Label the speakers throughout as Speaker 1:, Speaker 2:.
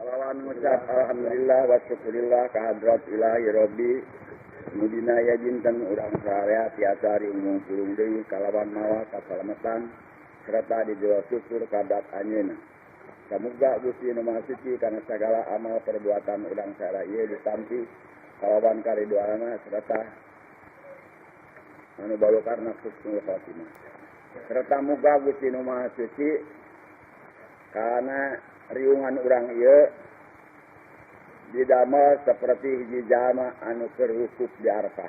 Speaker 1: Kalawan ngucap alhamdulillah wa syukurillah ka hadrat ilahi rabbi nu dina ieu dinten urang sararea tiasa riumung pulung deui kalawan mawa kasalamatan serta dijero syukur ka dat anjeunna. Samuga Gusti Nu Maha Suci kana sagala amal perbuatan urang sararea ieu ditampi kalawan karidoanna serta anu balukarna husnul khatimah. Serta muga Gusti Nu Maha Suci kana riungan urang ieu didamel seperti hiji jalma anu keur wukuf di Arafah.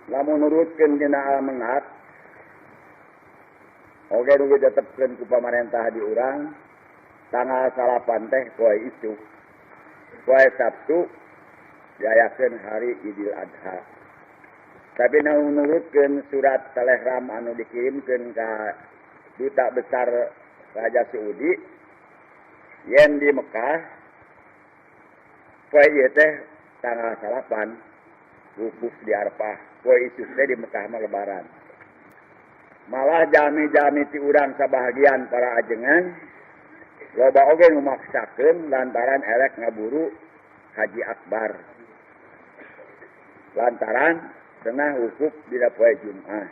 Speaker 1: Lamun nurutkeun dina almenak oge nu ditetepkeun ku pamarentah di urang tanggal 9 teh poe isuk, poe Sabtu diayakeun hari Idul Adha. Tapi nu nurutkeun surat telegram anu dikirimkeun ka duta besar Raja Saudi yen di Mekah poe ieu teh tanggal 9 wukuf di Arafah, poe isuk teh di Mekah mah lebaran. Malah jalmi-jalmi ti urang sabahagian para ajengan loba oge nu maksakeun lantaran erek ngaburu Haji Akbar. Lantaran cenah wukuf dina poe Jumat.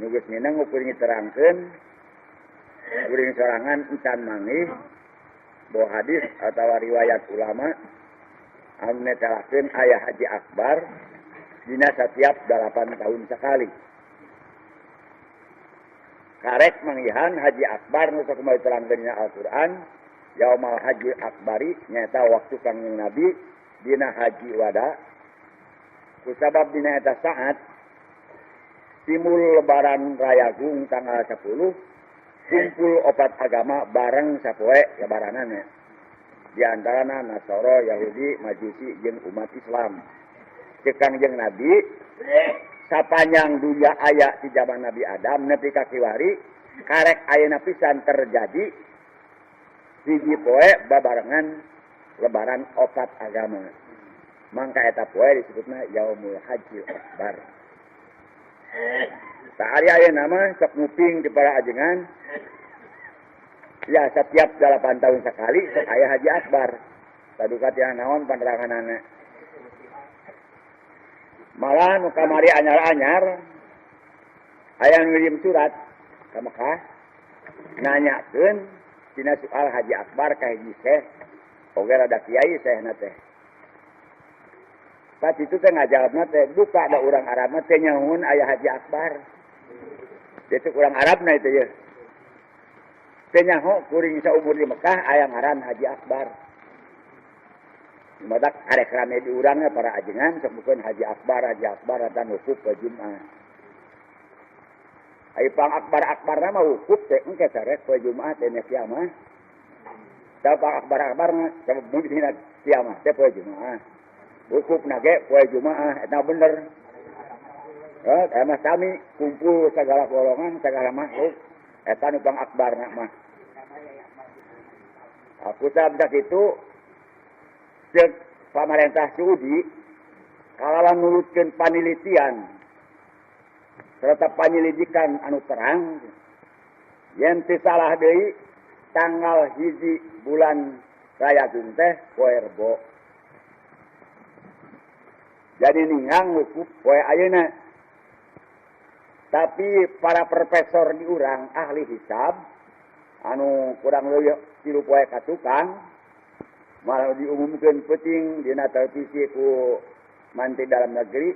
Speaker 1: Nu geus mineng kuring diterangkeun kuring sorangan encan manggih bahwa hadis atau riwayat ulama anu netelakeun aya Haji Akbar dina setiap 8 tahun sekali. Karek manggihan Haji Akbar nu sok kumaha diterangkeun dina Al-Qur'an, Yaumal Haji Akbari nyaeta waktu Kangjeng Nabi dina haji wada. Kusabab dina eta saat timbul lebaran Rayagung tanggal 10 kumpul opat agama bareng sapoe lebaranana. Di antarana Nasoro, Yahudi, Majusi jeung umat Islam. Ceuk Kangjeng Nabi sapanjang dunia aya di zaman Nabi Adam nepi ka kiwari karek ayeuna pisan terjadi hiji poe babarengan lebaran opat agama. Mangka eta poe disebutna Yaumul Haji Akbar. Tah ari ayeuna mah sok nguping di para ajengan ya setiap 8 tahun sekali sok aya Haji Akbar. Paduka tiang naon paneranganana. Malah nu kamari anyar-anyar aya ngirim surat ka Mekah nanyakeun tina soal Haji Akbar ka hiji syekh oge rada kiai syekhna teh. Pas itu teh ngajawabna teh duka da urang Arab mah teh nyahoeun aya Haji Akbar. Itu urang Arabna itu ye. Teh nyaho kuring saumur di Mekah aya ngaran Haji Akbar. Matak arek rame di urangna para ajengan sok bukeun Haji Akbar, Haji Akbar eta wukuf ke Jumat. Ai pang akbar-akbarna mah wukuf teh engke sarek poe Jumat teh nya kiamah. Da pang akbar-akbarna sabab mun dina kiamah teh poe Jumat. Wukufna ge poe Jumaah eta bener. Heh, mah sami kumpul segala golongan, segala makhluk eta nu pang akbarna mah. Aku sabda kitu ceuk pamarentah Saudi kalawan nurutkeun panelitian serta penyelidikan anu terang yen teu salah deui tanggal 1 bulan Rayagung teh poe Rebo. Jadi ningang wukuf poe ayeuna. Tapi para profesor di urang ahli hisab anu kurang leuwih 3 poe ka tukang malah diumumkeun peuting dina televisi ku Menteri Dalam Negeri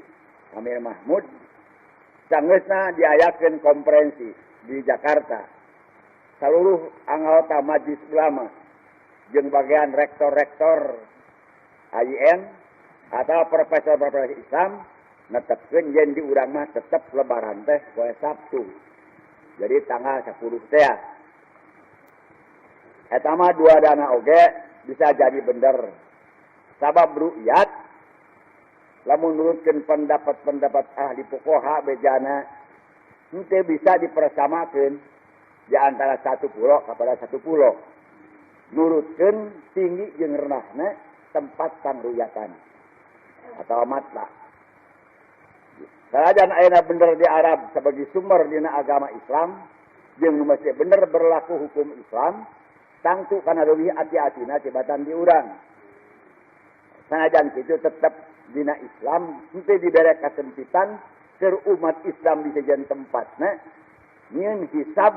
Speaker 1: Amir Mahmud sanggeusna diayakeun konferensi di Jakarta seluruh anggota Majelis Ulama jeung bagian rektor-rektor AIN atau profesor-profesor Islam netepkeun yen di urang mah tetep lebaran teh poe Sabtu. Jadi tanggal 10 teh. Eta mah dua dana oge bisa jadi bener. Sabab ru'yat lamun nurutkeun pendapat-pendapat ahli fuqaha bejana henteu bisa dipersamakeun di antara satu pulau kepada satu pulau. Nurutkeun tinggi jeung rendahna tempat pangruyatan atau matla. Sanajan ayeuna bener di Arab sebagai sumber dina agama Islam jeung masih bener berlaku hukum Islam, Tangtu kana leuwih ati-atina tibatan di urang. Sanajan kitu tetep dina Islam henteu dibere kasempitan keur umat Islam di sejen tempatna nyieun hisab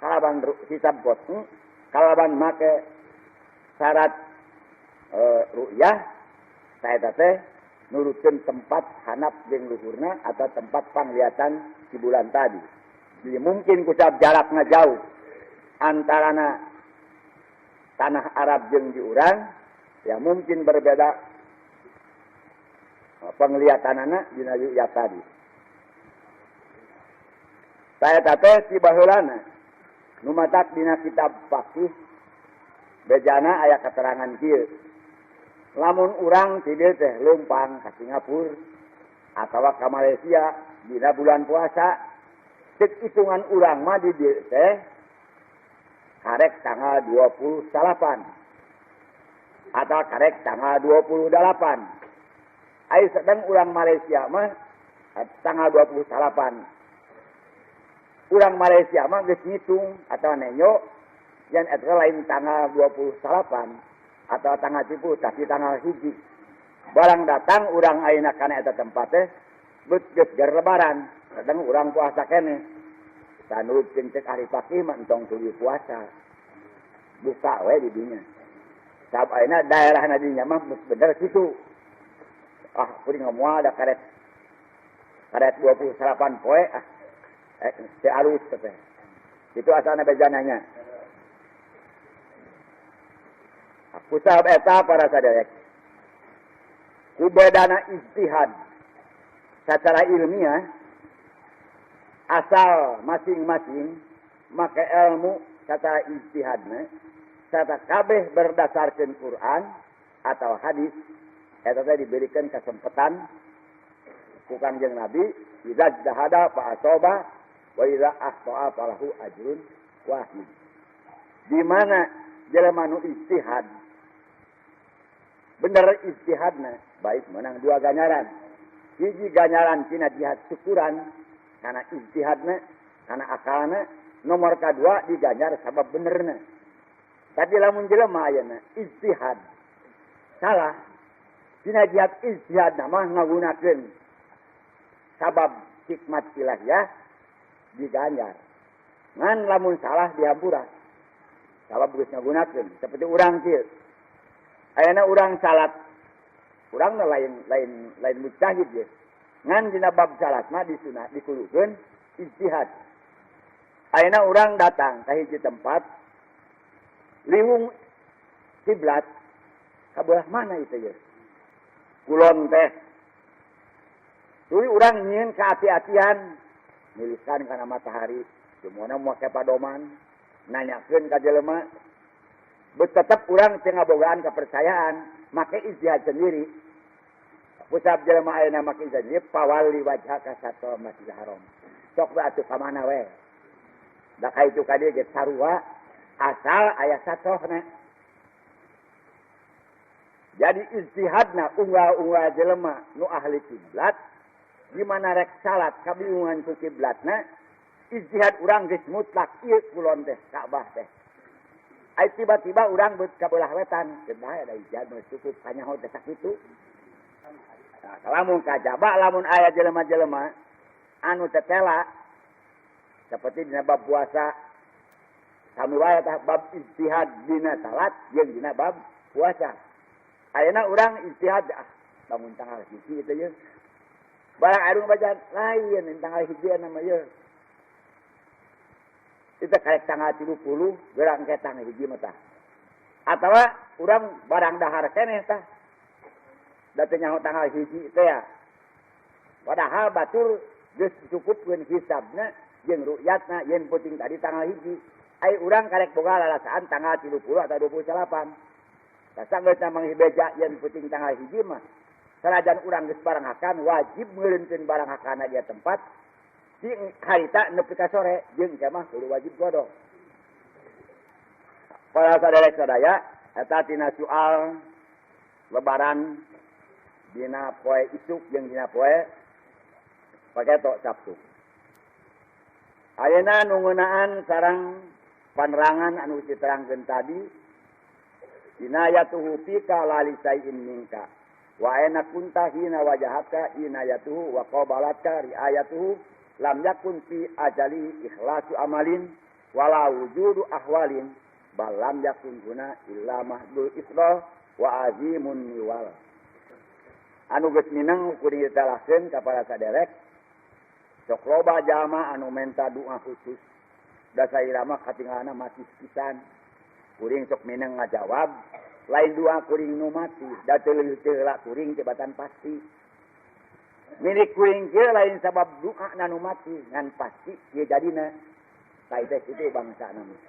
Speaker 1: kalawan hisab qot'i kalawan make syarat ru'yah saeta teh nurutkeun tempat handap jeung luhurna atau tempat panglihatan si bulan tadi. Jadi mungkin kusabab jarakna jauh antarana tanah Arab jeung di urang, ya mungkin berbeda penglihatanana dina ru'yah tadi. Saeta teh ti baheulana nu matak dina kitab fakih bejana aya keterangan kieu. Lamun urang ti dieu teh lumpang ka Singapura atawa ka Malaysia dina bulan puasa, cek hitungan urang mah di dieu teh karek tanggal 29 atau karek tanggal 28. Ai sedang urang Malaysia mah tanggal 28. Urang Malaysia mah geus ngitung atau nenyo yang eta lain tanggal 28 atau tanggal 10 tapi tanggal 1. Barang datang urang ayeuna kana eta tempat teh beut geus gar lebaran, sedang urang puasa keneh. Sanurutkeun cek ahli fakih mah entong tuluy puasa. Buka we di dinya. Sabab ayeuna daerahna dinya mah bener kitu. Ah, kuring moal da karet karet 28 poe ah. Teu alus teh. Itu asalna bejananya. Kusabab eta para saderek. Ku bedana ijtihad secara ilmiah asal masing-masing make ilmu secara ijtihadna serta kabeh berdasarkan Quran atau hadis eta teh diberikan kesempatan ku Kangjeng Nabi idza ijtahada fa asaba wa idza akhta'a falahu ajrun wahid. Di mana jelema nu ijtihad bener ijtihadna baik menang dua ganjaran. Hiji ganjaran tina jihad syukuran karena ijtihadna, karena akalna, nomor kadua diganjar sabab benerna. Tapi lamun jelema ayeuna ijtihad salah tina jihad ijtihadna mah ngagunakeun sabab hikmat ilahiyah diganjar. Ngan lamun salah dihampura. Sabab geus ngagunakeun seperti urang kieu. Ayeuna urang salat, urang lain lain lain mujtahid ye. Ngan dina bab salat mah disunah dikulukeun ijtihad. Ayeuna urang datang ka hiji tempat liwung kiblat ka belah mana itu ye? Kulon teh. Tuluy urang nyieun kaati-atian milihkan kana matahari, semuana make padoman, nanyakeun ka jelema. Tetep urang teu ngabogaan kepercayaan, make ijtihad sendiri. Pusat jelema ayeuna make ijtihad sendiri, fawalli wajhaka syatral masjidil haram. Sok we atuh ka mana we. Da ka itu ka dieu ge sarua asal aya satohna. Jadi ijtihadna unggal-unggal jelema nu ahli kiblat, di mana rek salat kabingungan ku kiblatna, ijtihad urang geus mutlak ieu kulon teh Ka'bah teh. Ai tiba-tiba urang beut ka belah wetan, teu bae da ijtihad mah cukup kanyaho teh sakitu. Nah, lamun kajaba lamun aya jelema-jelema anu tetela seperti dina bab puasa sami wae tah bab ijtihad dina salat jeung dina bab puasa. Ayeuna urang ijtihad ah bangun tanggal 1 itu ye. Barang arung bacaan lain tanggal 1 nama ye. Itu kayak tanggal 30 gerang ke tanggal 1 mah tah. Atawa urang barang dahar keneh tah. Da teu nyaho tanggal 1 teh ya. Padahal batur geus cukupkeun hisabna jeung ru'yatna yen penting tadi tanggal 1. Ai urang karek boga lalasaan tanggal 30 atau 28. Tah geus namang beja yen penting tanggal 1 mah. Sanajan urang geus barang hakan wajib ngeureunkeun barang hakana dia tempat di harita nepi ka sore jeung engke mah kudu wajib qada. Para saderek sadaya eta tina soal lebaran dina poe isuk jeung dina poe paketo Sabtu. Ayeuna nu ngeunaan sareng Panerangan anu diterangkeun tadi inayatuhu fika la lisai'in minka wa aina kunta hina wajahaka inayatuhu wa qabalatka riayatuhu lam yakun fi ajali ikhlasu amalin wala wujudu ahwalin bal lam yakun guna illa mahdul isra wa azimun niwal. Anu geus mineng kuring ditalahkeun ka para saderek sok loba jalma anu menta doa khusus da sairama katingalana mati pisan. Kuring sok mineng ngajawab lain doa kuring nu mati da teu leuwih teu heula kuring tibatan pasti. Milik kuring kieu lain sabab doa na nu mati ngan pasti ieu jadina. Tah teh kitu bangsana mah.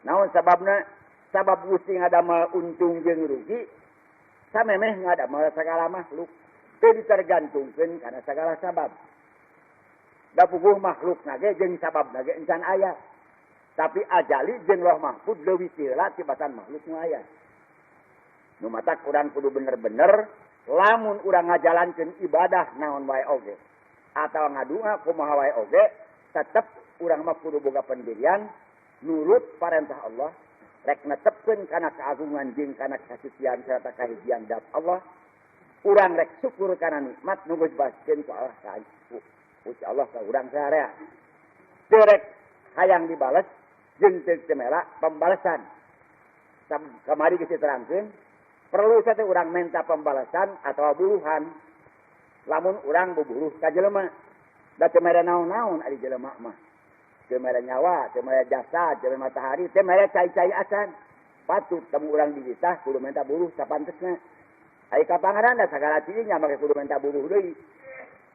Speaker 1: Naon sababna? Sabab Gusti ngadamel untung jeung rugi samemeh ngadamel sagala makhluk teu ditergantungkeun kana sagala sabab. Da puguh makhluk nage jeung sabab nage encan aya. Tapi ajali jeung Loh Mahfud leuwih ti heula tibatan makhluk nu aya. Nu matak urang kudu bener-bener lamun urang ngajalankeun ibadah naon wae oge atawa ngadua kumaha wae oge tetep urang mah kudu boga pendirian nurut parentah Allah rek netepkeun kana keagungan jeung kana kasucian serta kahijian dat Allah. Urang rek syukur kana nikmat nu geus dibaskeun ku Allah ka Gusti Allah ka urang saarea. Teu rek hayang dibales jeung teu temela pembalasan. Kamari geus diterangkeun perlu sate urang menta pembalasan atawa buruhan. Lamun urang buburuh ka jelema da teu mere naon-naon ari jelema mah. Teu mere nyawa, teu mere jasa, teu mere matahari, teu mere cai-cai acan. Patut temu urang dititah kudu menta buruh sapantesna. Ai ka pangeran da sagala cirinya make kudu menta buruh deui.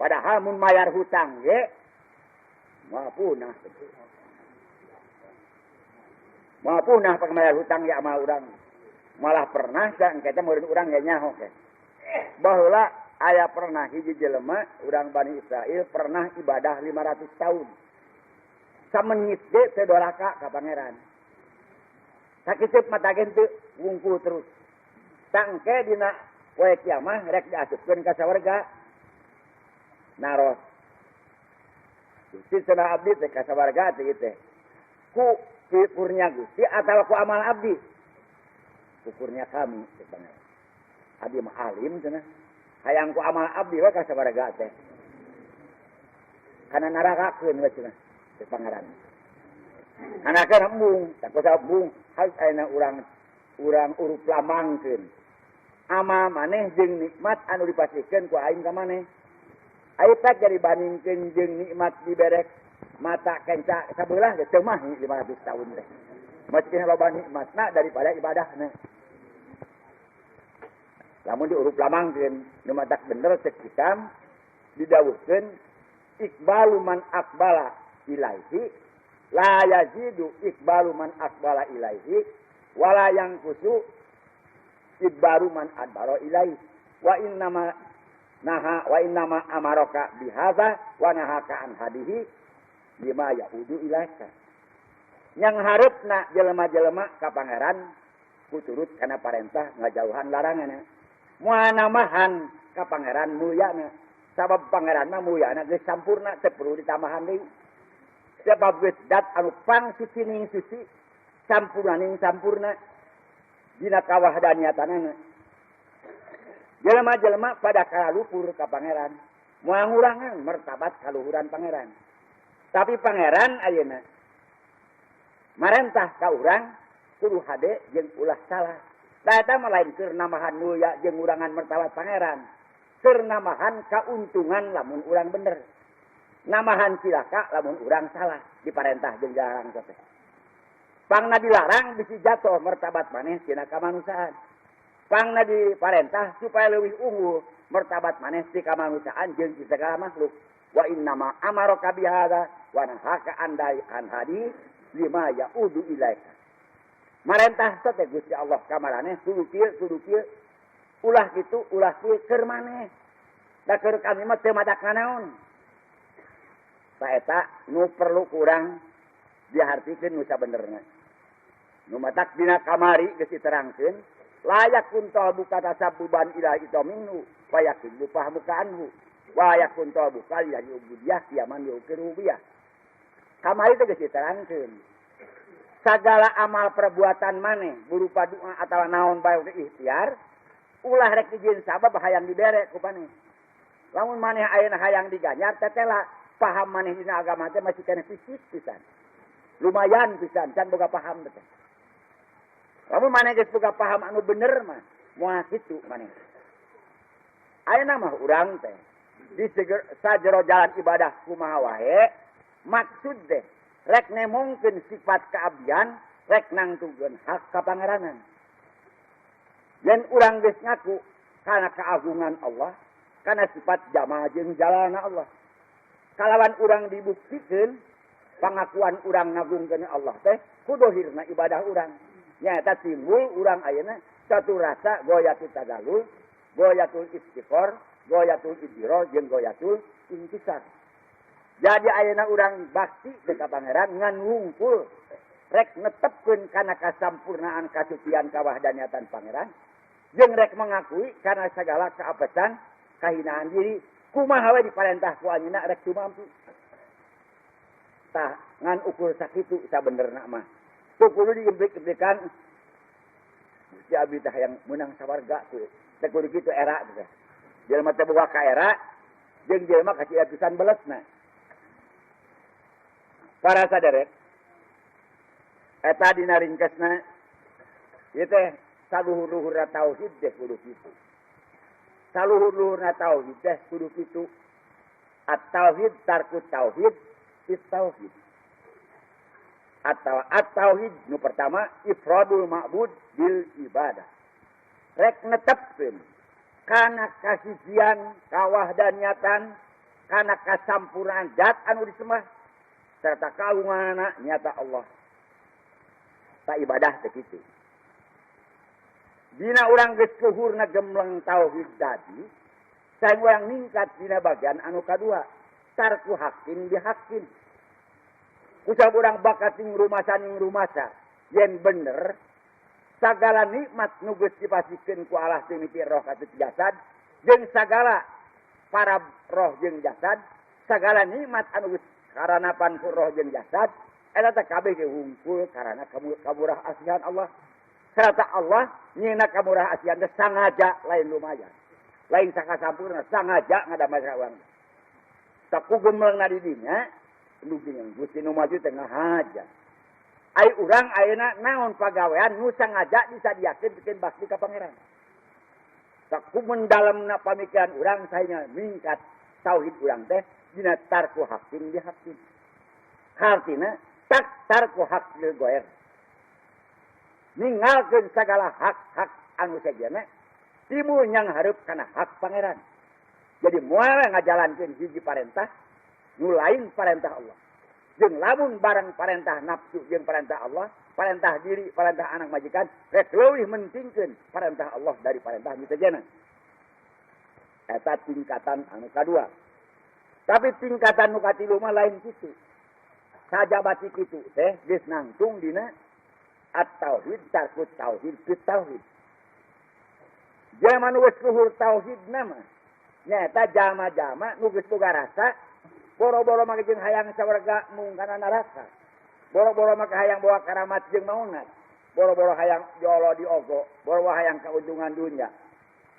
Speaker 1: Padahal mun mayar hutang ge moal punah. Moal punah pake mayar hutang ge amal urang. Malah pernah sa engke teh meureun urang ge nyaho ge. Baheula aya pernah hiji jelema urang Bani Israil pernah ibadah 500 tahun. Samenit ge teu doraka ka pangeran. Sakiteup mata ge henteu wungkul terus. Tangke dina poe kiamah rek diasupkeun ka sawarga. Naros. Gusti cenah abdi teh ka sawarga teh ieu teh. Ku kurnia Gusti atawa ku amal abdi? Kukurnya kami teh pangeran. Abdi mah alim cenah. Hayang ku amal abdi we ka sawarga teh. Kana narakakeun we cenah teh pangeran. Anakeun embung, tak kuasa embung, harus ayeuna urang urup lamangkeun. Amal maneh jeung nikmat anu dipasihkeun ku aing ka maneh. Ai tak jadi bandingkeun jeung nikmat diberek mata kenca sabelah ge teu mah 500 tahun teh. Masih loba nikmatna daripada ibadahna. Lamun diurup lamangkeun nu matak bener cek hikam didawuhkeun iqbalu man aqbala ilaihi la yazidu iqbalu man aqbala ilaihi wala yanqusu idbaru man adbara ilaihi wa innama naha wa innama amaraka bihadza wa nahaka an hadihi lima yaudu ilaika. Yang hareup-na jelema-jelema ka pangeran kuturut kana parentah ngajauhan laranganna. Moal namahan ka pangeran mulyana sabab pangeran mah mulyana geus sampurna teu perlu ditambahan deui. Sebab geus dat anu pang suci ning suci sampurna ning sampurna dina kawahdaniatanana. Jelema-jelema pada kalalupur ka pangeran moal ngurangan martabat kaluhuran pangeran. Tapi pangeran ayeuna marentah ka urang kudu hade jeung ulah salah. Da eta mah lain keur namahan mulya jeung ngurangan martabat pangeran. Keur namahan kauntungan lamun urang bener. Namahan cilaka lamun urang salah diparentah jeung dilarang teh. Pangna dilarang bisi jatuh martabat maneh tina kamanusiaan. Pangna diparentah supaya leuwih unggul martabat maneh ti kamanusiaan jeung ti sagala makhluk. Wa innama amaraka bihadza wa nahaka andai an hadi lima yaudu ilaika. Marentah teh Gusti Allah ka maraneh kudu kieu kudu kieu ulah kitu ulah kieu keur maneh. Da keur kami mah teu madak nanaon. Ta eta nu perlu kurang dihartikeun nu sabenerna. Nu matak dina kamari geus diterangkeun layak kuntol buka tasabbuban ila itu minhu wa yakin fahmuka anhu wa yakun buka lillahi ubudiyah kiaman yukiru biyah. Kamari teh geus diterangkeun. Sagala amal perbuatan maneh berupa doa atau naon bae ikhtiar, ulah rek dijieun sabab hayang dibere ku maneh. Lamun maneh ayeuna hayang diganjar, tetela paham maneh dina agama teh masih keneh fisik pisan. Lumayan pisan can boga paham teh. Lamun maneh geus boga paham anu bener mah moal kitu maneh. Ayeuna mah urang teh di sajero jalan ibadah kumaha wae, maksud teh rek nemongkeun sifat keabdian, rek nangtungkeun hak kapangeranan. Yen urang geus ngaku kana keagungan Allah, kana sifat jamal jeung jalana Allah, kalawan urang dibuktikeun pangakuan urang ngagungkeun Allah teh ku dohirna ibadah urang. Nyaeta timbul urang ayeuna satu rasa goyatul tadallul, goyatul iftikhor, goyatul idhiro jeung goyatul inkisar. Jadi ayeuna urang bakti ka Pangeran ngan wungkul rek netepkeun kana kasampurnaan kasucian kawahdaniatan Pangeran, jeung rek mengakui kana segala keapesan kahinaan diri, kumaha we diparentah ku anjeunna rek tumampi. Tah ngan ukur sakitu sabenerna mah. Teu kudu diimplik-implikan Gusti abdi teh hayang meunang sawarga tuh. Teh kudu kitu era teh. Jelema teh boga ka era jeung jelema kasih pisan belesna. Para saderek, eta dina ringkesna ieu teh saluhur-luhurna tauhid teh kudu kitu. Saluhur-luhurna tauhid teh kudu kitu. At-tauhid tarku tauhid it-tauhid. Atau at-tauhid nu pertama ifradul ma'bud bil ibadah. Rek netepkeun kana kasijian kawahdaniatan, kana kasampurnaan zat anu disembah serta kagunganna nyata Allah. Tak ibadah teh kitu. Dina urang geus luhurna gemleng tauhid tadi, saing urang ningkat dina bagian anu kadua, tarku hakin bihakin. Kusab urang bakat ning rumasa ning rumasa, yen bener sagala nikmat nu geus dipasikeun ku Allah teu miti roh ka jasad, jeung sagala para roh jeung jasad, sagala nikmat anu geus karanapan ku roh jeung jasad, eta teh kabeh ge wungkul karana kamurah asihan Allah. Serta Allah nyieuna kamurah asihan teh sangaja, lain lumayan. Lain sakasampurna, sangaja ngadamel ka urang. Saku gemlengna di dinya, nu geuning Gusti nu maju teh ngahaja. Ai urang ayeuna naon pagawean nu sangaja disadiakeun bikin bakti ka Pangeran. Saku mendalamna pamikiran urang sahinga mingkat tauhid urang teh dina tarku hakin bi hakin. Hartina tak tarku hak lil goer. Ninggalkeun sagala hak-hak anu sejenna timbul nyang hareup kana hak Pangeran. Jadi moal ngajalankeun hiji parentah nu lain parentah Allah. Jeung lamun barang parentah nafsu jeung parentah Allah, parentah diri, parentah anak majikan, rek leuwih mentingkeun parentah Allah dari parentah nu sejenna. Eta tingkatan anu kadua. Tapi tingkatan nu katilu mah lain kitu. Sajabati kitu teh geus nangtung dina at-tauhid tarku tauhid fi tauhid. Jalma nu geus luhur tauhidna mah nyaeta jalma-jalma nu geus boga rasa boro-boro mah jeung hayang sawarga mung kana neraka. Boro-boro mah hayang bawa karamat jeung maunat. Boro-boro hayang diolo diogo, boro-boro hayang kauntungan dunya.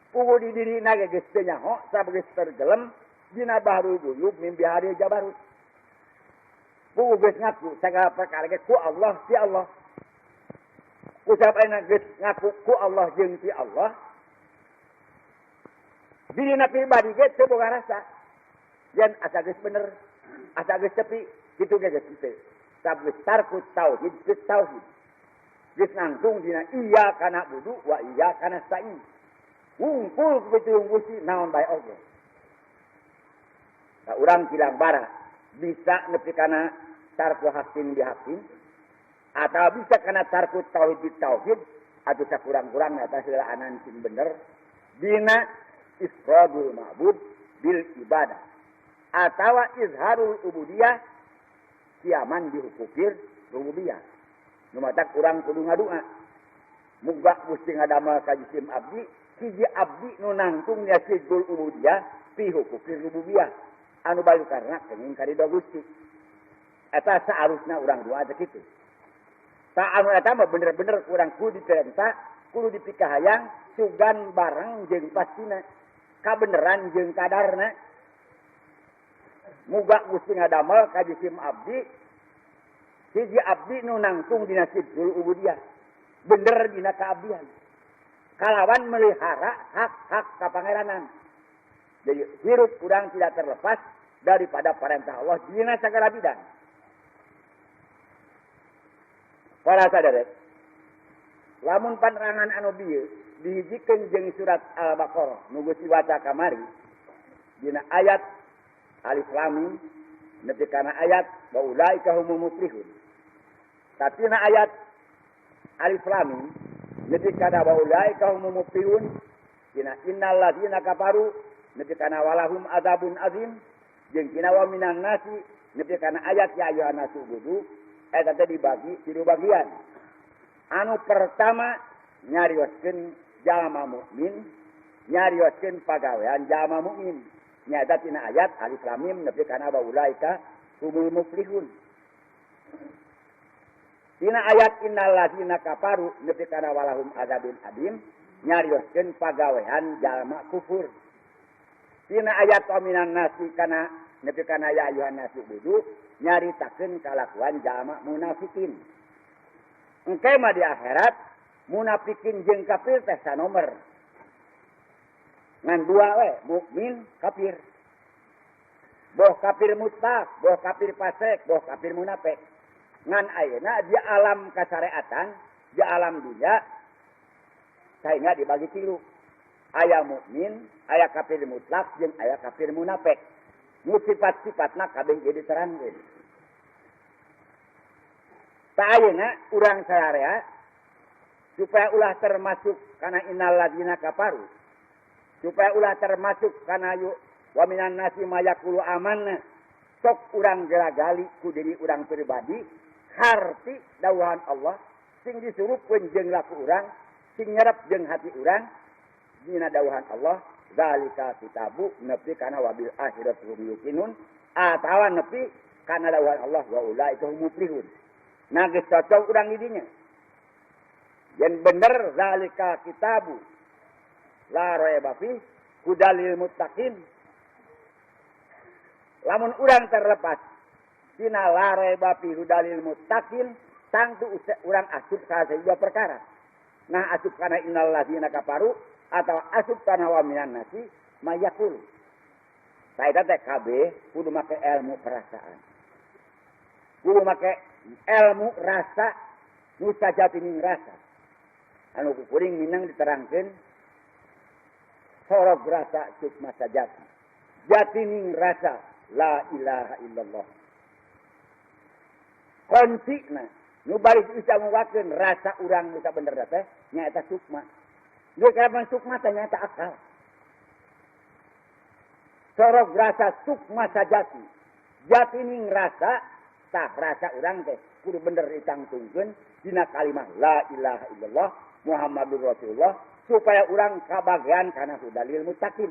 Speaker 1: Puguh di dirina ge geus teu nyaho sabab geus tergelem dina bahrul guyub min bihari jabarut. Puguh geus ngaku sagala perkara ge ku Allah ti Allah. Kusab ayeuna geus ngaku ku Allah jeung ti Allah. Dirina pribadi ge teu boga rasa. Yen asa geus bener, asa geus tepi, kitu ge geus teu. Sabab geus tarku tauhid geus tauhid. Geus nangtung dina iyyaka na'budu wa iyyaka nasta'in. Wungkul ku pitulung Gusti naon bae oge. Ka urang kilang bara bisa nepi kana tarku hakin bi hakin atau bisa kana tarku tauhid bi tauhid atau sakurang-kurangna eta heula anan sing bener dina ifradul ma'bud bil ibadah atawa izharul ubudiyah kiaman dihukukir rububiyah. Nu matak urang kudu ngadua muga Gusti ngadamel ka jisim abdi hiji abdi nu nangtung nya sidul ubudiyah fi hukukir rububiyah anu bayu karena kenging karido Gusti. Eta saarusna urang doa teh kitu. Tak anu eta mah bener-bener kurang kudu diperintah, kudu dipikahayang sugan bareng jeung pastina kabeneran jeung kadarna. Muga Gusti ngadamel ka jisim abdi hiji abdi nu nangtung dina sidqul ubudiyah, bener dina kaabdian kalawan melihara hak-hak kapangeranan. Jadi hirup kurang tidak terlepas daripada perintah Allah dina segala bidang. Para saderek, lamun panerangan anu bieu dihijikeun jeung surat Al-Baqarah nu geus diwaca kamari dina ayat alif lam mim nepi kana ayat wa ulaika humul muflihun. Tatina ayat alif lam mim nepi kana wa ulaika humul muflihun dina innal ladzina kafaru nepi kana walahum adzabun azim jeung dina wa minan nasi nepi kana ayat ya ayyuhan nasu ubudu eta teh dibagi tilu bagian. Anu pertama nyarioskeun jalma mukmin, nyarioskeun pagawean jalma mukmin. Nyaeta tina ayat alif lam mim nepi kana wa ulaika humul muflihun. Tina ayat innal ladzina kafaru nepi kana walahum adzabun adim nyarioskeun pagawean jalma kufur. Tina ayat wa minan nasi kana nepi kana ya ayyuhan nasu ubudu nyaritakeun kalakuan jalma munafikin. Engke mah di akhirat munafikin jeung kafir teh sanomer. Ngan dua we, mukmin kafir. Boh kafir mutlak, boh kafir fasik, boh kafir munafik. Ngan ayeuna di alam kasareatan, di alam dunia sehingga dibagi tilu. Aya mukmin, aya kafir mutlak jeung aya kafir munafik. Nu sifat-sifatna kabeh ge diterangkeun. Tah ayeuna urang sararea supaya ulah termasuk kana innal ladzina kafaru, supaya ulah termasuk kana yu wa minan nasi mayaqulu amanna, sok urang geragali ku diri urang pribadi harti dawuhan Allah sing disurupkeun jeung laku urang, sing nyerep jeung hati urang dina dawuhan Allah zalika kitabu nepi kana wabil akhirati hum yuqinun atawa nepi kana dawuhan Allah wa ulaika hum muflihun. Nah geus cocok urang di dinya. Yen bener zalika kitabu la raiba fi hudalil muttaqin. Lamun urang terlepas tina la raiba fi hudalil muttaqin tangtu urang asup salah satu dua perkara. Nah asup kana innal ladzina kafaru atau asup kana wa minan nasi mayaqul. Saeta teh kabeh kudu make ilmu perasaan. Kudu make ilmu rasa nu sajatining rasa. Anu kuring minang diterangkeun sorog rasa sukma sajati. Jatining rasa la ilaha illallah. Kuncina nu bari bisa nguwakeun rasa urang nu sabenerna teh nyaeta sukma. Geus kana sukma teh nyaeta akal. Sorog rasa sukma sajati. Jatining rasa tah rasa urang teh kudu bener ditangtungkeun dina kalimah la ilaha illallah Muhammadur Rasulullah supaya urang kabagian kana hudalil muttaqin.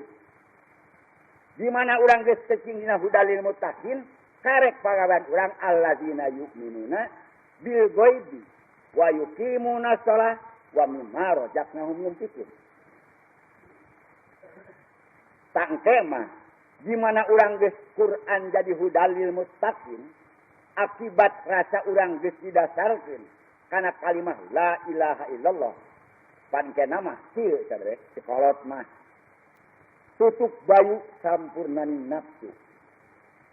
Speaker 1: Di mana urang geus cecing dina hudalil muttaqin, karek pagawean urang alladzina yu'minuna bil ghaibi wa yuqimuna shalah wa mimma razaqnahum yunfiqun. Tangke mah di mana urang geus Quran jadi hudalil muttaqin, akibat rasa urang geus didasarkeun kana kalimah la ilaha illallah. Pan mah kieu sadere sekolot mah tutup bayu sampurnaning nafsu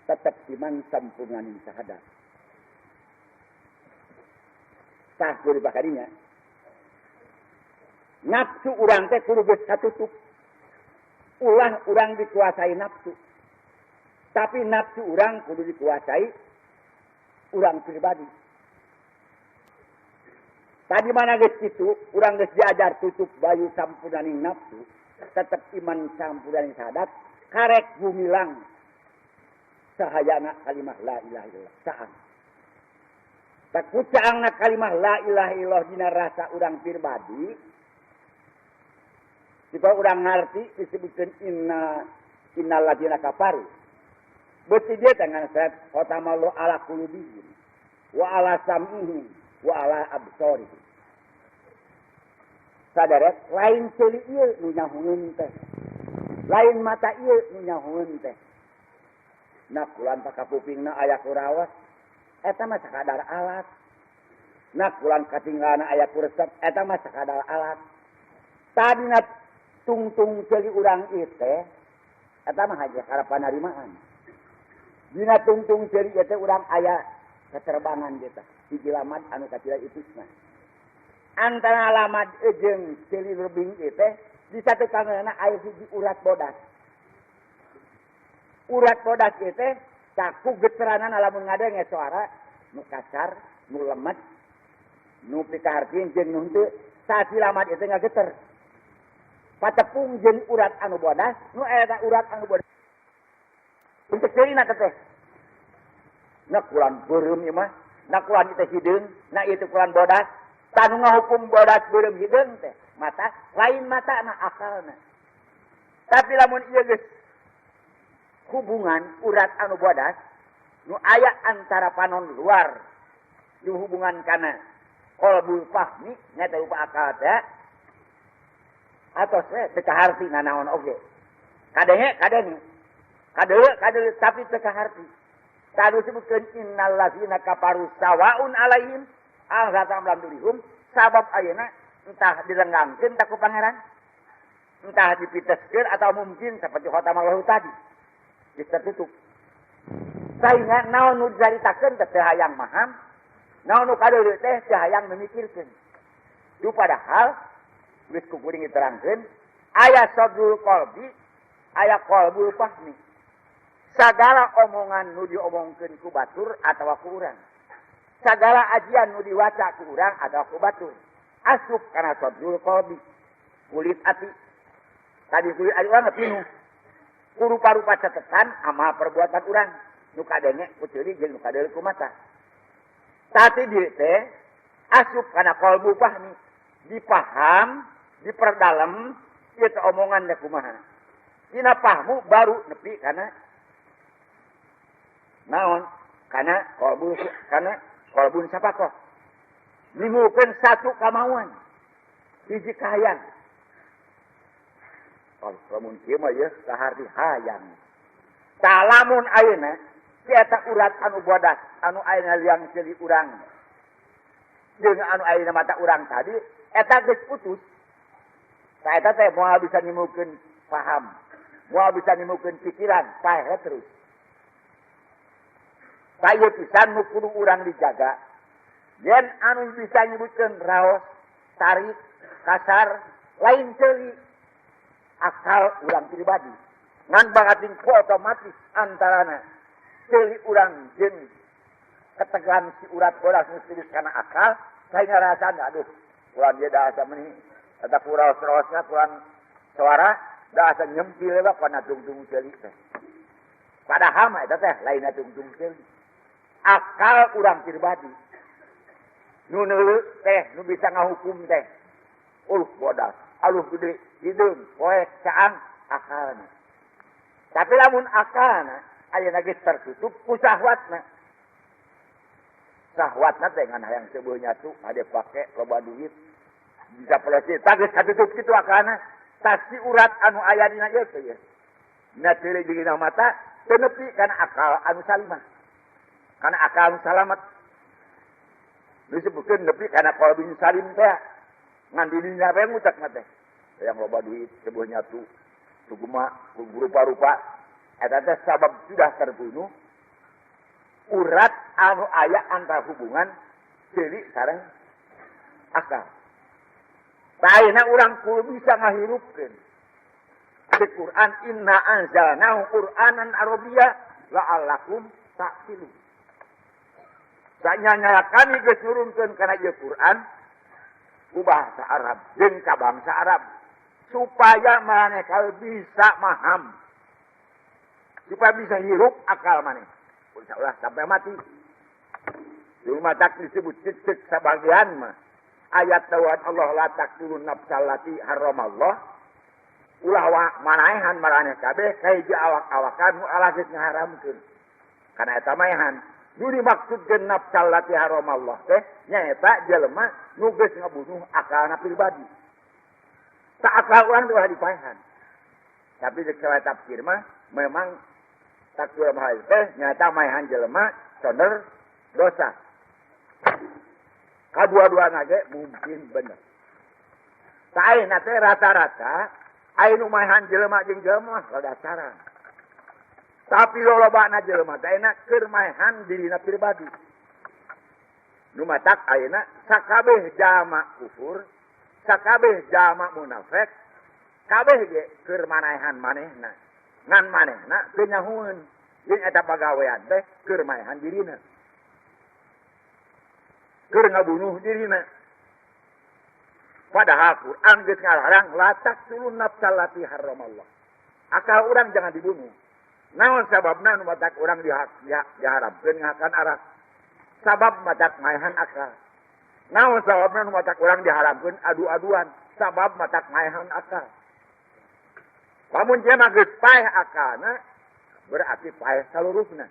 Speaker 1: tetep iman sampurnaning syahadat. Tah kudu bakadinya nafsu urang teh kudu geus katutup. Ulah urang dikuasai nafsu, tapi nafsu urang kudu dikuasai urang pribadi. Tadi mana geus kitu, urang geus diajar tutup bayu sampurnaning nafsu, tetep iman sampurnaning syahadat, karek gumilang sahayana kalimah la ilaha illallah. Caang. Tak kucaangna kalimah la ilaha illallah dina rasa urang pribadi, supaya urang ngarti disebutkeun innal ladzina kafaru. Beuti dia teh ngan salat khatamallahu ala qulubihim wa ala sam'ihim wa ala absarihim. Saderet lain ceuli ieu nu nyahueun teh. Lain mata ieu nu nyahueun teh. Nakulan pakapupingna aya ku raos, eta mah sakadar alat. Nakulan katinggalana aya ku resep, eta mah sakadar alat. Tadina tungtung ceuli urang ieu teh, eta mah haja karep panarimaan. Dina tungtung ceuli ieu teh urang aya keterbangan kita, hiji lamad anu kacida itusna. Antara lamad jeung ceuli lebing ieu teh di satu kangeuna aya hiji urat bodas. Urat bodas ieu teh saku geteranana lamun ngadenge suara nu kasar, nu lemet, nu pikahartieun jeung nu henteu, saat lamad ieu teh ngageter. Patepung jeung urat anu bodas, nu eta urat anu bodas. Untuk ceulina teh. Nakulan beureum ieu mah, nakulan ieu teh hideung, na ieu teh kulan bodas. Tanu ngahukum bodas beureum hideung teh mata, lain matana akalna. Tapi lamun ieu geus hubungan urat anu bodas nu aya antara panon luar dihubungan kana qalbul fahmi nyaeta rupa akal teh atos we teu kaharti nanaon oge. Kadenge kadenge. Kadeuleu kadeuleu tapi teu kaharti. Tadu sebutkeun innal ladzina kafaru sawaun alaihim anzartahum am lam tunzirhum sabab ayeuna entah dilenggangkeun ta ku pangeran, entah dipiteskeun atau mungkin seperti khatamallahu tadi geus tertutup. Sehingga naon nu dicaritakeun teh teu hayang maham, naon nu kadeuleu teh teu hayang memikirkeun. Duh padahal geus ku kuring diterangkeun aya sadrul qalbi, aya qalbul fahmi. Sagala omongan nu diomongkeun ku batur atawa ku urang. Sagala ajian nu diwaca ku urang atawa ku batur. Asup kana sadrul qalbi, kulit ati. Tadi kulit ati urang pinuh. Ku rupa-rupa catetan amal perbuatan urang nu kadenge ku ceuli jeung nu kadeuleu ku mata. Tapi dieu teh asup kana qalbu fahmi, dipaham, diperdalam ieu teh omongan teh kumaha. Dina pahmu baru nepi kana naon? Kana qalbu, kana qalbun sapakoh. Nimbulkeun satu kamauan, hiji kahayang. Oh, lamun kieu mah yeuh kaharti hayang. Tah lamun ayeuna si eta urat anu bodas, anu ayeuna liang ceuli urang jeung anu ayeuna mata urang tadi, eta geus putus. Tah eta teh moal bisa nimbulkeun paham, moal bisa nimbulkeun pikiran, paeh terus. Tah ieu pisan nu kudu urang dijaga. Yen anu bisa nyebutkeun raos, tarik, kasar, lain ceuli akal urang pribadi. Ngan bangating ku otomatis antarana ceuli urang jeung ketegan si urat bodas nu tulis kana akal, sehingga rasana aduh, kurang dia dah asa meni eta ku raos-raosna kurang suara dah asa nyempil we kana tungtung ceuli teh. Padahal mah eta teh lain tungtung ceuli. Akal urang pribadi nu neuleuh teh nu bisa ngahukum teh. Uluh bodas, aluh gede, hideung, poek, caang, akalna. Tapi lamun akalna ayeuna geus tertutup ku syahwatna. Syahwatna teh ngan hayang seueuh nyatu, hade pake loba duit, bisa pelesir, tah geus katutup kitu akalna. Tah si urat anu aya dina ieu teh ieu. Dina ceuli jeung dina mata teu nepi kana akal anu salimah. Kana akal anu salamet. Disebutkeun nepi kana qalbin salim teh. Ngan di dinya we ngucap mah teh. Yang loba duit, sebuah nyatu, sugema, rupa-rupa. Eta teh sabab sudah terbunuh urat anu aya antara hubungan ceuli sareng akal. Ayeuna urang kudu bisa ngahirupkeun. Di Quran inna anzalnahu Qur'anan Arabiyya la'allakum ta'qilun. Sanyanya kami geus nurunkeun kana ieu Quran ku bahasa Arab jeung ka bangsa Arab supaya maneh bisa maham, supaya bisa hirup akal maneh. Ulah sampai mati. Cuma tak disebut cek sabagian mah. Ayat dawuhan Allah la taqtulun nafsal lati haramallah. Ulah manaehan maraneh kabeh kahiji awak-awakan nu Allah geus ngaharamkeun. Kana eta maehan. Nu dimaksudkeun nafsal lati haramallah teh nyaeta jelema nu geus ngabunuh akalna pribadi. Tak akal urang teh ulah dipaehan. Tapi cek salah tafsir mah memang takdir mahal teh nyaeta maehan jelema soner dosa. Kadua-duana ge mungkin bener. Saena teh rata-rata aya nu maehan jelema jeung jelema rada saran. Tapi lolobana jelema teh enak keur maehan dirina pribadi. Nu matak ayeuna sakabeh jalma kufur, sakabeh jalma munafik, kabeh ge keur manaehan manehna. Ngan manehna teu nyahueun jeung eta pagawean teh keur maehan dirina. Keur ngabunuh dirina. Padahal Quran geus ngalarang la taqtulun nafsal lati haramallah. Akal urang jangan dibunuh. Naon sababna nu matak urang diharamkeun ngahakan arak? Sabab matak maehan akal. Naon sababna nu matak urang diharamkeun adu-aduan? Sabab matak maehan akal. Lamun jelema geus paeh akalna, berarti paeh saluruhna.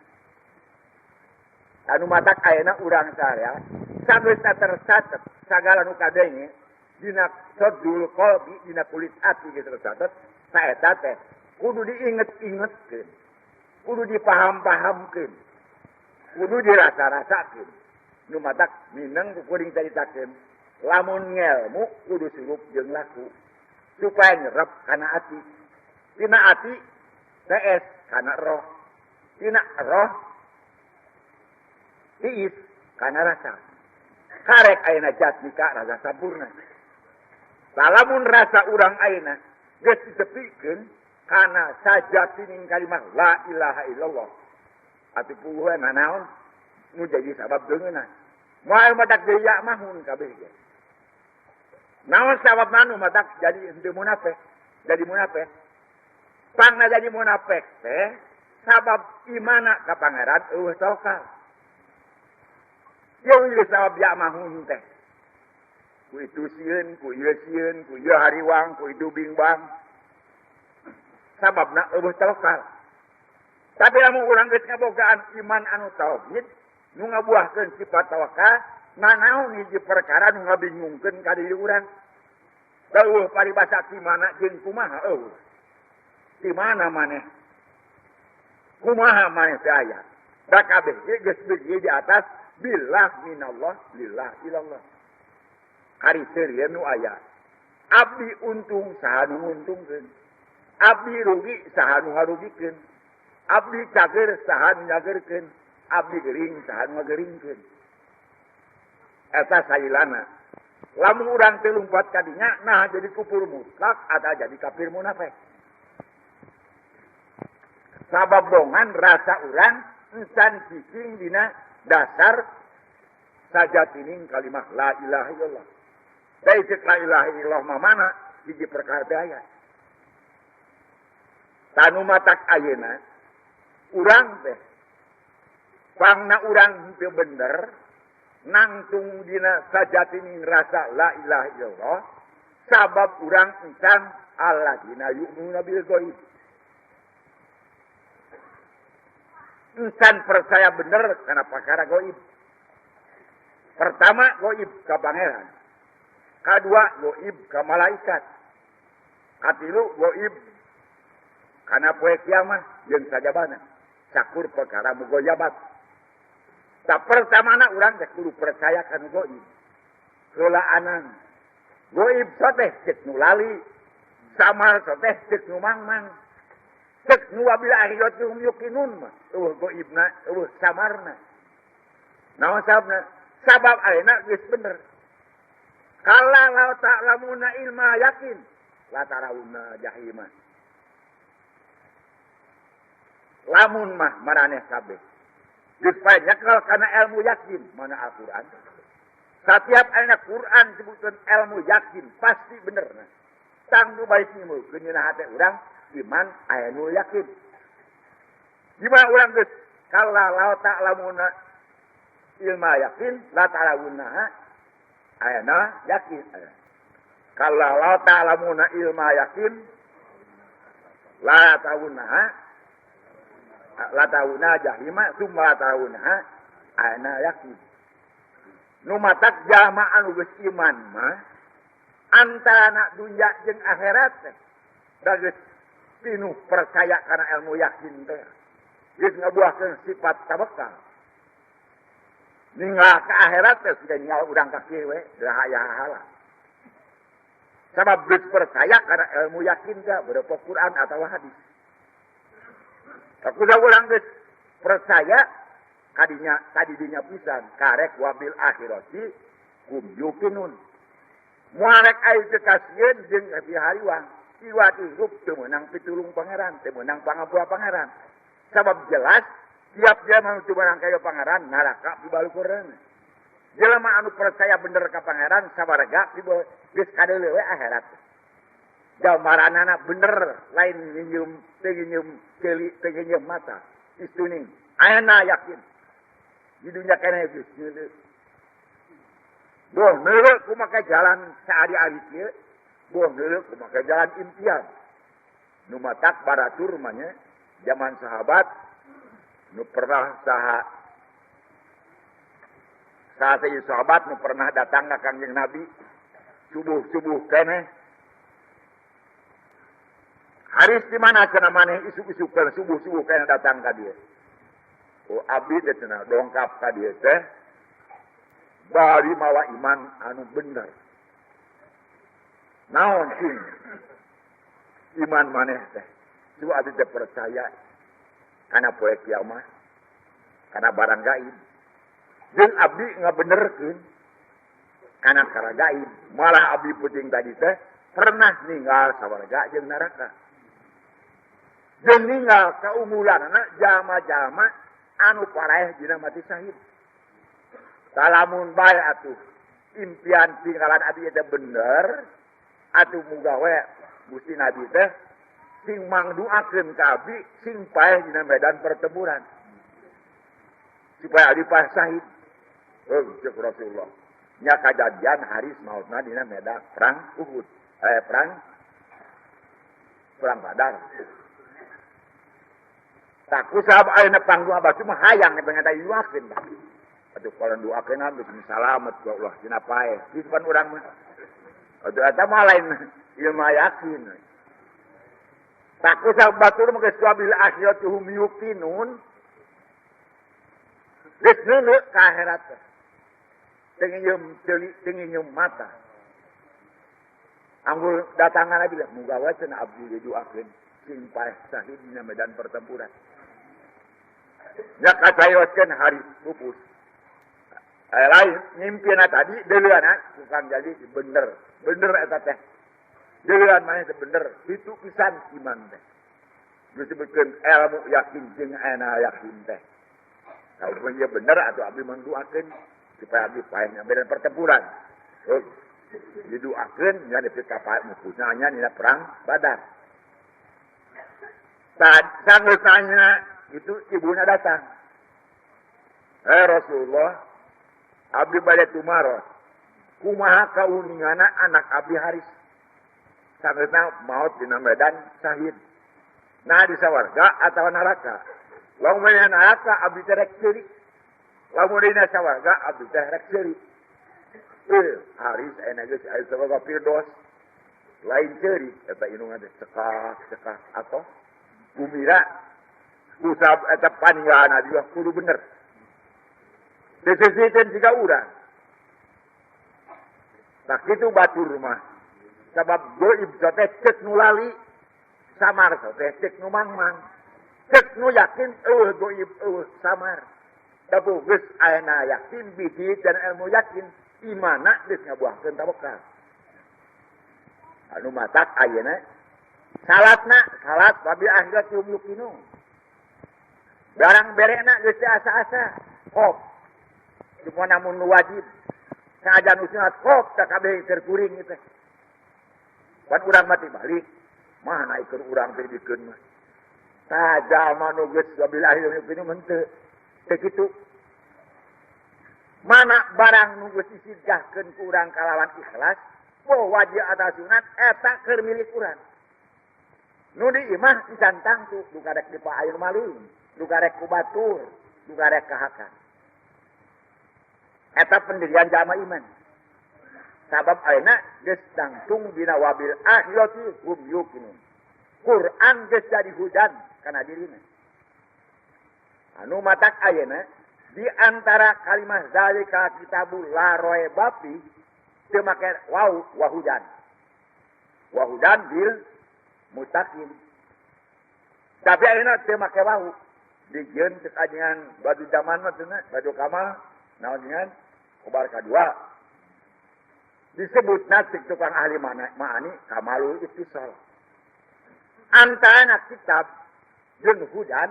Speaker 1: Anu matak ayeuna urang sarea sageusna tercatet sagala nu kadenge dina sadrul qalbi, dina kulit ati geus tercatet, saeta teh kudu diinget-ingetkeun, kudu dipaham-pahamkeun, kudu dirasa-rasakeun. Nu matak mineng ku kuring caritakeun, lamun ngelmu kudu surup jeung laku supaya nyerep kana ati, tina ati tees kana roh, tina roh tiis kana rasa. Karek ayeuna jatmika rasa sampurna. Lamun rasa urang ayeuna geus ditepikeun kana sajatining kalimah la ilaha illallah, atuh puguh nanaon nu jadi sabab deungeunna? Moal matak deui mahun kabeh ge. Naon sabab nu matak jadi henteu munafik? Jadi munafik pangna jadi munafik teh sabab imana ka Pangeran euweuh tawakal. Ieu geus sabab ya mahun teh. Ku itu sieun, ku ieu sieun, ku ieu hariwang, ku itu bingbang. Sababna euweuh tawakal. Tapi lamun urang geus ngabogaan iman anu tauhid, nu ngabuahkeun sifat tawakal, nanaon hiji perkara nu ngabingungkeun ka diri urang? Euweuh paribasa di mana jeung kumaha euweuh. Di mana maneh? Kumaha maneh teh aya? Da kabeh ge geus berdiri di atas billah minallah lillah ilallah. Ari seurieun nu aya. Abdi untung saha nu nguntungkeun? Abdi rugi saha nu ngarugikeun? Abdi cager saha nu nyagerkeun? Abdi gering saha nu ngageringkeun? Eta sailana. Lamun urang teu lumpat ka dinya, nah jadi kufur mutlak atau jadi kafir munafik. Sabab bongan rasa urang encan cicing dina dasar sajatining kalimah la ilaha illallah. Da cek la ilaha illallah mah mana hiji perkara teh aya. Tanu matak ayeuna urang teh pangna urang henteu bener nangtung dina sajatining rasa la ilaha illallah, sabab urang encan alladzina yu'minuna bil ghaib. Encan percaya bener kana perkara gaib. Pertama gaib ka Pangeran. Kadua gaib ka malaikat. Katilu gaib kana poe kiamat jeung sajabana. Sakur perkara mugoyabat. Tak pertamana urang teh kudu percaya kana gaib. Heulaanan. Gaib soteh cek nu lali, samar soteh cek nu mangmang. Cek nu wabil akhirat hum yuqinun mah euweuh gaibna, euweuh samarna. Naon sababna? Sabab ayeuna geus bener. Kalla law ta'lamuna ilma yakin la tarawunna jahima. Lamun mah maraneh kabeh geus pae nyekel kana ilmu yakin, mana Al-Qur'an. Setiap ayeuna Quran disebutkeun ilmu yakin pasti bener. Tangtu balik nyimpulkeun dina hate urang iman aya nu yakin. Di mana urang geus kalla law ta'lamuna ilma yakin la tarawunna ayana yakin. Kalla law ta'lamuna ilma yakin la tarawunna, la tarawunna jahima summa la tarawunna. Ana yakin. Nu matak jalma anu geus iman mah antara dunya jeung akhirat teh da geus pinuh percaya kana ilmu yakin teh. Geus ngabuahkeun sifat tawakal. Ninggal ka akhirat teh sudah ninggal urang ka kieu we, da aya hahala. Sabab geus percaya kana ilmu yakin teh berupa Quran atau hadis. Aku urang geus percaya kadinya tadi dinya pisan karek wabil akhirati hum yuqinun. Moal rek aya teu kasieun jeung hariwang. Iwat hirup teu meunang pitulung pangeran, teu meunang pangampura pangeran. Sabab jelas tiap jelema nu teu meunang ka pangeran neraka pibalukureun. Jelema anu percaya bener ka pangeran sawarga geus kadeuleu we akhirat. Gambaranana bener lain nginjeum teu nginjeum ceuli teu nginjeum mata. Istuning ayana yakin. Di dunia keneh geus ngeuleuh. Boh neuleuh kumaha jalan saari-ari kieu, boh neuleuh kumaha jalan impian. Nu matak baratur mah nya zaman sahabat nu pernah saha saha saja sahabat nu pernah datang ka Kangjeng Nabi subuh-subuh keneh. Haris di mana cenah maneh isuk-isukeun subuh-subuh keneh datang ka dieu. Oh abdi teh cenah dongkap ka dieu teh bari mawa iman anu bener. Naon cing iman maneh teh? Coba abdi teh percaya kana poe kiamat, kana barang gaib. Jeung abdi ngabenerkeun kana perkara gaib. Malah abdi puting tadi teh pernah ninggal sawarga jeung neraka. Jeung ninggal kaunggulanana jalma-jalma anu paraeh dina mati syahid. Talamun bae atuh impian tinggalan abdi teh bener, atuh muga we Gusti Nabi teh sing mangduakeun ka abdi sing paeh dina medan pertempuran. Supaya abdi paeh syahid. Heuh ceuk Rasulullah. Nya kajadian haris mautna dina medan perang Uhud. Perang Badar. Tak kusab ayeuna pangdua batu mah hayang eta diduakeun tah. Atuh kalau duakeun geus salamet ku Allah cenah paeh. Geus pan urang mah. Atuh eta mah lain ilmu yakin. Tak kusab batur mah geus wabil akhirati hum yuqinun. Geus neuleuh ka akhirat teh. Teu nginjeum ceuli, teu nginjeum mata. Anggur datangan Nabi, muga wae cenah abdi diduakeun sing paeh syahid dina medan pertempuran. Nya kacayoskeun hari pupus. Lain nyimpina tadi deuleuana tukang jadi bener. Bener eta teh. Deuleuan maneh teh bener, kitu pisan iman teh. Disebutkeun ilmu yakin jeung ana yakin teh. Kalau ieu bener atuh abdi mangduakeun supaya abdi paeh nya medan pertempuran. Heuh. Diduakeun nya nepi ka paeh mupusna nya dina perang Badar. Sanggeus nanya itu ibuna datang. Rasulullah, abdi bade tumaros. Kumaha kauningana anak abdi Haris? Sanggeusna maot dina medan syahid. Nah di sawarga atawa neraka? Lamun dina neraka abdi teh rek ceuri. Lamun dina sawarga abdi teh rek ceuri. Haris aya geus aya sawarga firdaus. Lain ceuri eta indungan teh cekak-cekak atau gumira usab eta paninggalana dia kudu bener. Disisiteun siga urang. Tak kitu batur mah. Sabab goib teh ceuk nu lali, samar teh ceuk nu mangmang. Ceuk nu yakin eueuh goib eueuh samar. Tapi geus ayeuna yakin bibit dan ilmu yakin imana geus ngabuahkeun tawakal. Anu matak ayeuna salatna salat wabil akhirat hum yuqinun. Barang berena geus teu asa-asa. Hop. Cuma namun nu wajib. Saajan nu sunat hop tak kabeh terkuring teh. Pan urang mati balik. Mah naikeun urang teh dikeun mah. Tah jalma nu geus wabil akhirat hum yuqinun henteu. Teu kitu. Mana barang nu geus disidgahkeun ku urang kalawan ikhlas, boh wajib atau sunat eta keur milik urang. Nu di imah dicantang tu, duka rek dipa air maling, duka rek ku batur, duka rek kahakan. Eta pendirian jalma iman. Sabab ayeuna geus tangtung dina wabil akhirati hum yuqinun. Quran geus jadi hudan kana dirina. Anu matak ayeuna di antara kalimah zalika kitabul la raiba fi teu make waw wahudan. Wahudan bil mutaqin. Tapi ayeuna teu make waw. Dijieun cek ajengan badu zaman mah cenah, badu kamal naon dengan kobar kadua. Disebutna cek tukang ahli ma'ani kamalul ittisal. Antara kitab jeung hudan,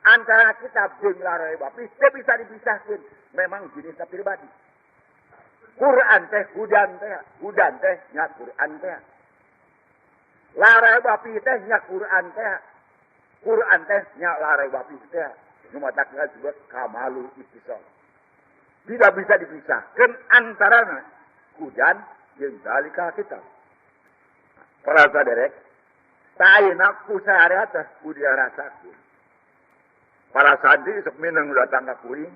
Speaker 1: antara kitab jeung la raiba fi teu bisa dipisahkeun. Memang jenisna pribadi. Quran teh hudan teh, hudan teh nya Quran teh. La raiba fi teh nya Quran teh. Quran teh nya la raiba fi teh. Nu matak disebut kamalul ittisal. Tidak bisa dipisahkan antara hudan jeung zalika kitab. Para saderek, ayeuna ku sareat teh kudu dirasakeun. Para santri sok mineng datang ka kuring,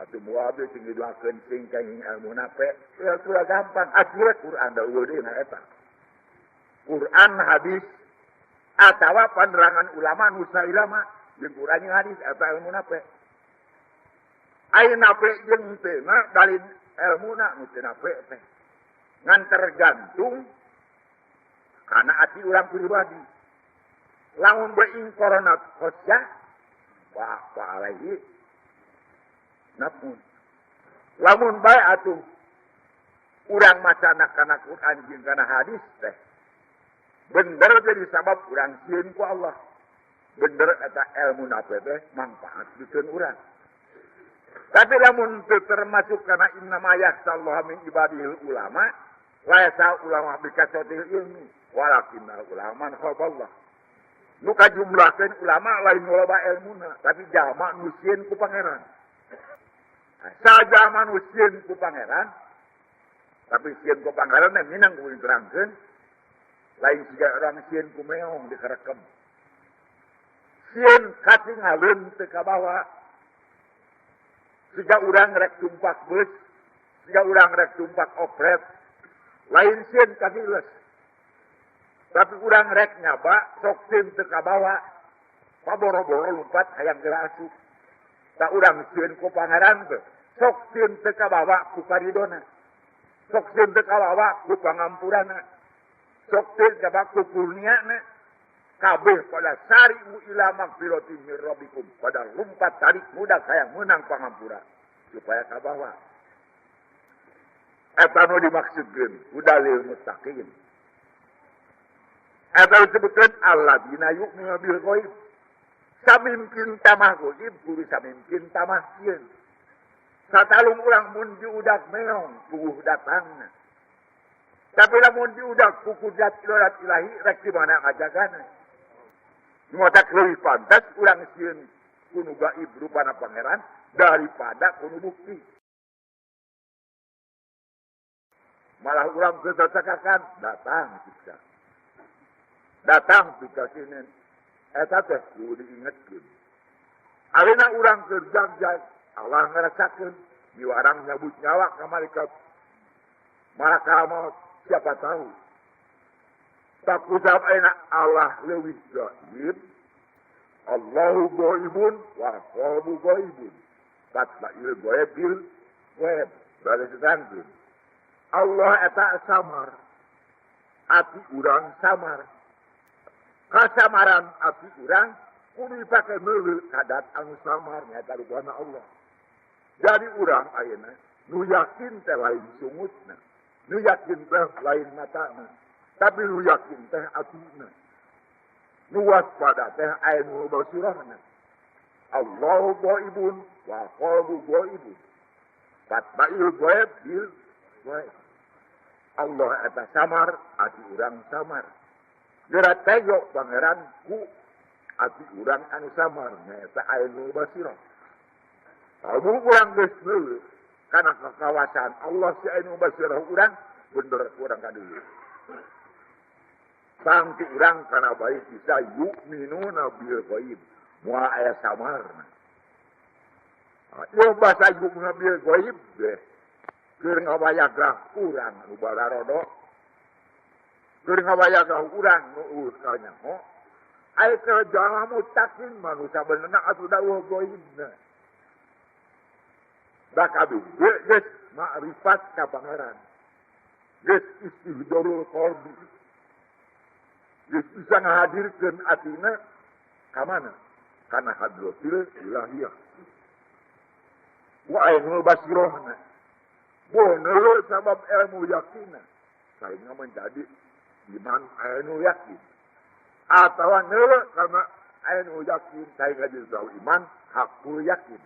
Speaker 1: atuh moal abdi sing didoakeun sing kenging ilmu nape, ya sudah gampang. Atuh Quran da eueuh deui na eta. Quran hadis atawa penerangan ulama nu sailama jeung Quran jeung hadis eta ilmu nape. Aya nape jeung teu na dalil ilmuna nu teu nape teh. Ngan tergantung kana ati urang pribadi. Lamun being koronat khosyah wa alaihi nafun. Lamun bae atuh urang macana kana Quran jeung kana hadis teh bener jadi sabab urang sieun ku Allah. Bener eta ilmu nape teh manfaat bikeun urang. Tapi lamun teu termasuk kana innama yakhsyallaha min ibadihil ulama, laisa ulama bikasatil ilmi, walakinnal ulama man khaballah. Nu kajumlahkeun ulama lain loba ilmuna, tapi jalma nu sieun ku pangeran. Saja nu sieun ku pangeran, tapi sieun ku pangeran teh minang ku diterangkeun, lain siga orang sieun ku meong dikerekem. Sieun katingaleun teu kabawa. Siga urang rek tumpak bus, siga urang rek tumpak opret, lain sieun katiles. Tapi urang rek nyaba, sok sieun teu kabawa. Paboro-boro lumpat hayang geura asup. Tak urang sieun ku pangeran teh, sok sieun teu kabawa ku karidona. Sok sieun teu kabawa ku pangampurana. Sok sieun kabawa ku kurniana. Kabeh pada sari'u ila magfiratin min rabbikum, pada lumpat tarik mudah hayang menang pangampura supaya kabawa. Eta nu dimaksudkeun hudalil muttaqin. Eta disebutkeun alladzina yu'minuna bil ghaib. Samimpin tamah ghaib kudu samimpin tamah sieun. Satalung urang mun diudak meong puguh datangna. Tapi lamun diudak ku kudrat irodat ilahi rek di mana ngajagana. Nu matak leuwih pantas urang sieun ku nu gaib rupana pangeran daripada ku nu bukti. Malah urang kesasakakan datang siksa. Datang siksa sinin. Eta teh kudu diingetkeun. Ayeuna urang keur jagjag, Allah ngarasakeun miwarang nyabut nyawa ka malaikat. Malakal maut siapa tahu. Tak kusab ayeuna Allah leuwih gaib. Allahu ghaibun wa qalbu ghaibun. Tatba'il ghaib bil ghaib. Berarti diterangkeun. Allah eta samar. Ati urang samar. Kasamaran ati urang kudu dipake meuleuh kadat anu samar nyaeta rupana Allah. Jadi urang ayeuna nu yakin teh lain sungutna, nu yakin teh lain matana, tapi nu yakin teh atina. Nu waspada teh aya nu basirahna. Allahu ghaibun wa qalbu ghaibun. Tatba'il ghaib bil ghaib. Allah eta samar, ati urang samar. Geura tego pangeran ku ati urang anu samar nyaeta aya nu basirah. Lamun urang geus meuleuh kana kakawasan Allah si anu basirah urang bener urang ka dieu. Tangti urang kana baik bisa yu'minuna bil ghaib. Moal aya samarna. Ieu bahasa yu'minuna bil ghaib teh keur ngawayagrah urang anu bararodo. Keur ngawayagrah urang nu kanyaho. Ai keur jalma mutakin manusia benerna atuh dawuh ghaibna. Da kabeh geus makrifat ka Pangeran. Geus istihdorul qalbi. Geus bisa ngahadirkeun atina ka mana? Kana hadratil ilahiyah. Wa ainul basirahna. Boh sabab ilmu yakina sehingga menjadi iman ainul yakin. Atau neuleuh karena ainul yakin sehingga jadi iman hakul yakin.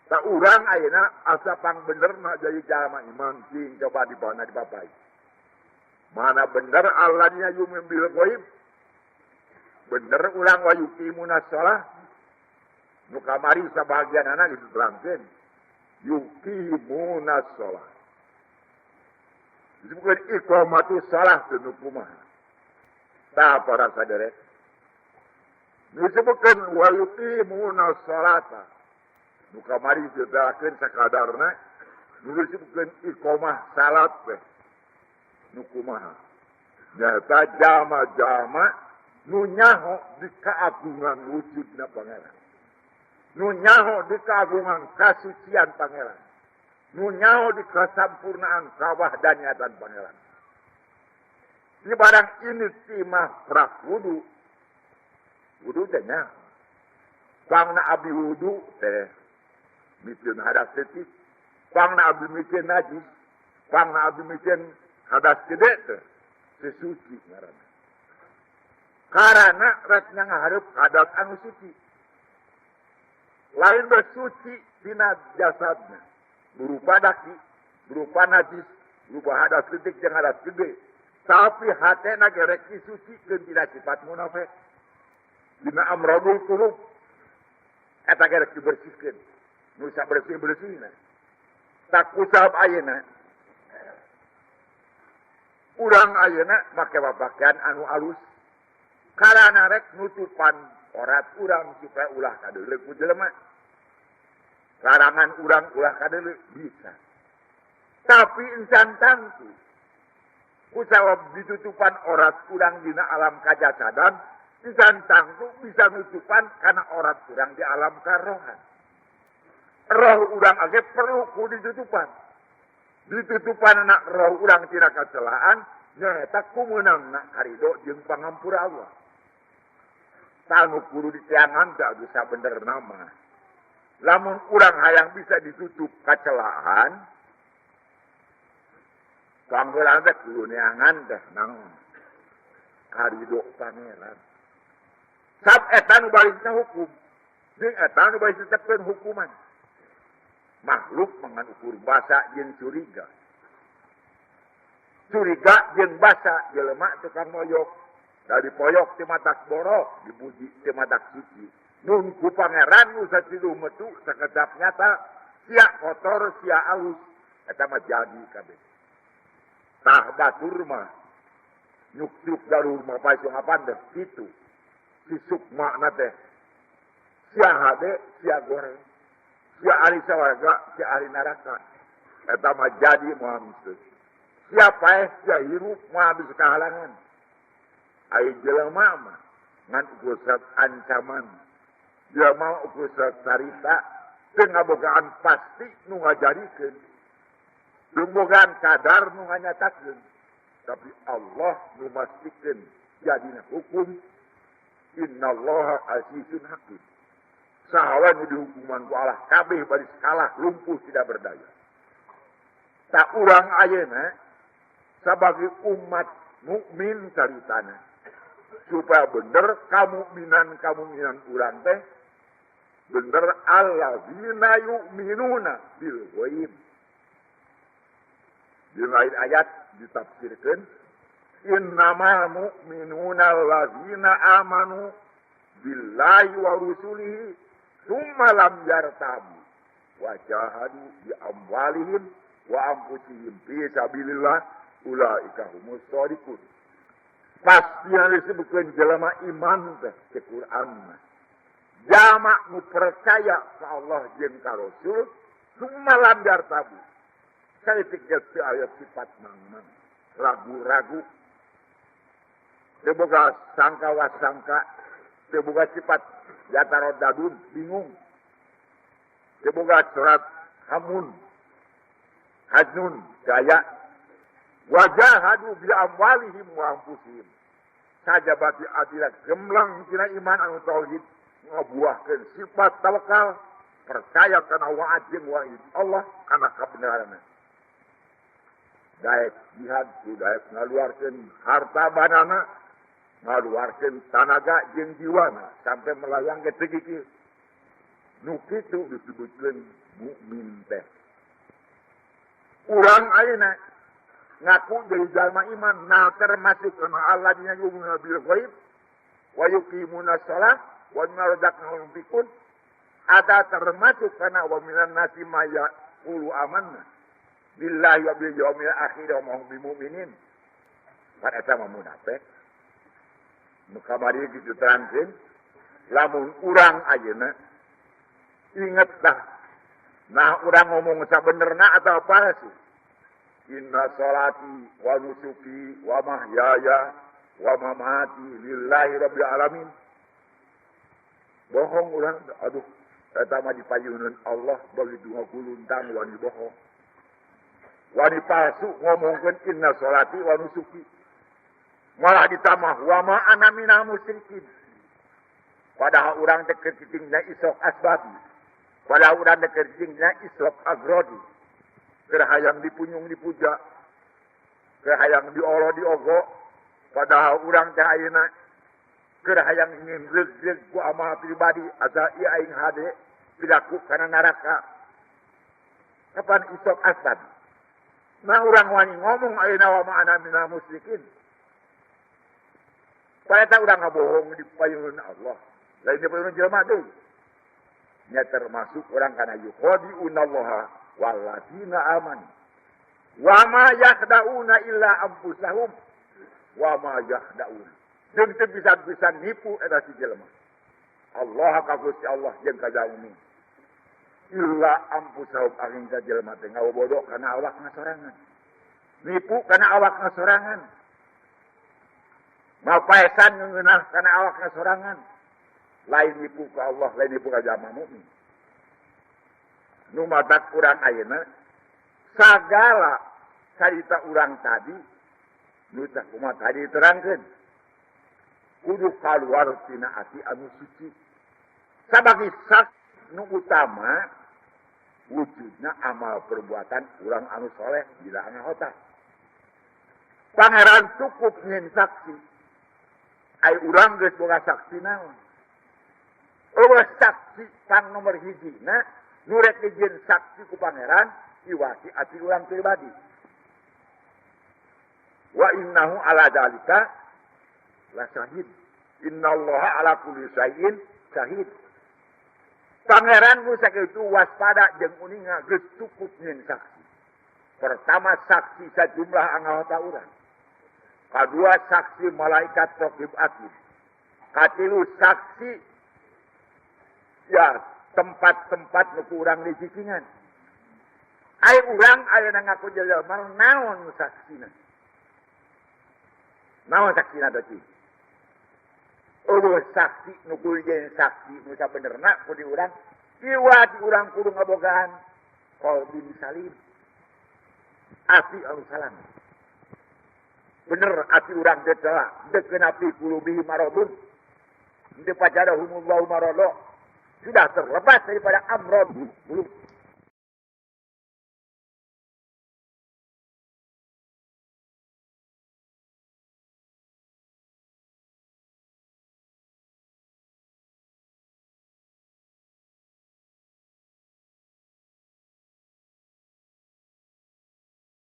Speaker 1: Tak urang ayeuna asa pang benerna jadi jalma iman sing coba dibana dipapai. Mana bener Allahnya yu'min bil ghaib. Bener urang wa yuqimuna shalah. Nu kamari sabagianana diterangkeun. Yuqimuna shalah. Disebutkeun iqamatus shalah teu nu kumaha. Tah para saderek. Disebutkeun wa yuqimuna shalata. Nu kamari diterakeun sakadarna nu disebutkeun iqamah salat teh nu kumaha. Nyata jama-jama nu nyaho di keagungan wujudna Pangeran. Nu nyaho di keagungan kasucian Pangeran. Nu nyaho di kesampurnaan kawahdaniatan Pangeran. Ini barang ini timah prak wudu. Wudu teh nya. Pangna abdi wudu teh micin hadas leutik, pangna abdi micin najis, pangna abdi micin hadas gede teh sesuci ngaranna. Karana rek ngahareup kadat anu suci. Lain bersuci dina jasadna, berupa daki, berupa najis, berupa hadas leutik jeung hadas gede. Tapi hatena ge rek disucikeun tina sifat munafik. Dina amradul qulub eta ge rek dibersihkeun. Nu sabersih-bersihna. Tak kusab ayeuna. Urang ayeuna make pakaian anu alus. Karana rek nutupan orat urang supaya ulah kadeuleu ku jelema. Larangan urang ulah kadeuleu bisa. Tapi encan tangtu. Kusabab ditutupan orat urang dina alam kajasadan, encan tangtu bisa nutupan kana orat urang di alam karohan. Roh urang age perlu ku ditutupan. Ditutupan anak roh urang tina kacelaan, nyaeta kumeunangna karido jeung pangampura Allah. Tanu kudu diteangan teh bisa bener nama. Lamun urang hayang bisa ditutup kacelaan, panggelan teh kudu neangan teh naon? Karido Pangeran. Sab eta nu balisna hukum, jeung eta nu baris tetepkeun hukuman. Makhluk mangan ukur basa jeung curiga. Curiga jeung basa jelema tukang moyok. Dari poyok teu matak borok, dipuji teu matak suci. Mun ku Pangeran nu saciduh metu sakedap nyata, sia kotor sia alus, eta mah jadi kabeh. Tah batur mah nyuk-nyuk darur mah pae ngapan teh kitu. Si sukma na teh sia hade sia goreng. Sia ahli sawarga, sia ahli neraka. Eta mah jadi moal bisa. Sia paeh sia hirup moal bisa kahalangan. Ai jelema mah ngan ukur ancaman. Jelema ukur carita teu ngabogaan pasti nu ngajadikeun. Teu ngabogaan kadar nu nganyatakeun. Tapi Allah nu mastikeun jadina hukum. Innallaha azizun hakim. Saha nu dihukuman ku Allah kabeh baris kalah lumpuh tidak berdaya. Tak urang ayeuna sebagai umat mukmin caritana supaya bener kamukminan urang teh bener allazina yu'minuna bil ghaib. Di lain ayat ditafsirkeun innamal mu'minuna allazina amanu billahi wa rusulihi tsumma lam yartabu wa jahadu bi amwalihim wa anfusihim fi sabilillah ulaika humus shadiqun. Pasti yang disebutkan jelema iman teh ke Quran mah. Jalma nu percaya ka Allah jeung ka Rasul summa lam yartabu. Saeutik ge teu aya sifat mangmang, ragu-ragu. Teu boga sangka wasangka, teu boga sifat yataradadun, bingung. Teu boga corat hamun, haznun, gaya. Wajahadu bi amwalihim wa anfusihim. Sajabati adila gemlang tina iman anu tauhid ngabuahkeun sifat tawakal, percaya kana wa'ad jeung wa'id Allah kana kabenaranna. Daek jihad ku daek ngaluarkeun harta banana, ngaluarkeun tanaga jeung jiwana sampai melayang ge teu gigih. Nu kitu disebutkeun mukmin teh. Urang ayeuna ngaku jadi jalma iman, nah termasuk kana alladzina yu'minuna bil ghaib wa yuqimuna shalah wa mimma razaqnahum yunfiqun, ada termasuk kana wa minan nasi may yaqulu amanna billahi wa bil yaumil akhir wa ma hum bimu'minin. Pan eta mah munafik. Nu kamari kitu terangkeun, lamun urang ayeuna inget dah, nah urang ngomong sabenerna atau palsu. Inna salati wa nusuki wa mahyaya wa mamati lillahi rabbil alamin. Bohong urang, aduh, eta mah dipayuneun Allah begitu ngaguluntang wani bohong. Wani palsu ngomongkeun inna salati wa nusuki. Malah ditambah wa ma ana minal musyrikin. Padahal urang teh keur cicingna isok asbabi. Padahal urang teh keur cicingna isok agrodi. Keur hayang dipunyung dipuja. Keur hayang diolo diogo. Padahal urang teh ayeuna keur hayang ingin reug-reug ku amal pribadi asa ieu aing hade pidaku kana neraka. Kapan isok asbabi? Nah urang wani ngomong ayeuna wa ma ana minal musyrikin. Padahal urang ngabohong di payungan Allah. Lain di payungan jelema deui. Nya termasuk orang kana yukhadi'unallaha walladzina amanu. Wa ma yakhda'una illa anfusahum wa ma yakhda'una. Jeung teu bisa-bisa nipu eta si jelema. Allah ka Gusti Allah jeung ka jalmi. Illa anfusahum angin ka jelema teh ngabodoh kana awakna sorangan. Nipu kana awakna sorangan. Mapaesan ngeunah kana awakna sorangan. Lain nipu ka Allah, lain nipu ka jalma mukmin. Nu matak urang ayeuna sagala carita urang tadi nu tah kumaha tadi diterangkeun kudu kaluar tina ati anu suci. Sabagi saksi nu utama wujudna amal perbuatan urang anu soleh bila anggota. Pangeran cukup nyin saksi. Ai urang geus boga saksi naon? Eueuh saksi pang nomor hiji na nu rek dijieun saksi ku pangeran iwati ati urang pribadi. Wa innahu ala dzalika la syahid. Innallaha ala kulli syai'in syahid. Pangeran nu sakitu waspada jeung uninga geus cukup nyin saksi. Pertama saksi sajumlah anggota urang. Kadua saksi malaikat raqib atid. Katilu saksi ya tempat-tempat nu ku urang dicicingan. Ai urang ayeuna ngaku jelema naon saksina? Naon saksina teh? Eueuh saksi nu kudu jeung saksi nu sabenerna ku di urang, iwa di urang kudu ngabogaan qalbin salim. Ati anu salam. Bener ati urang teh telah dekeun api qulubihim maradun. Henteu pacarahumullahu marado. Sudah terlepas daripada amrod belum.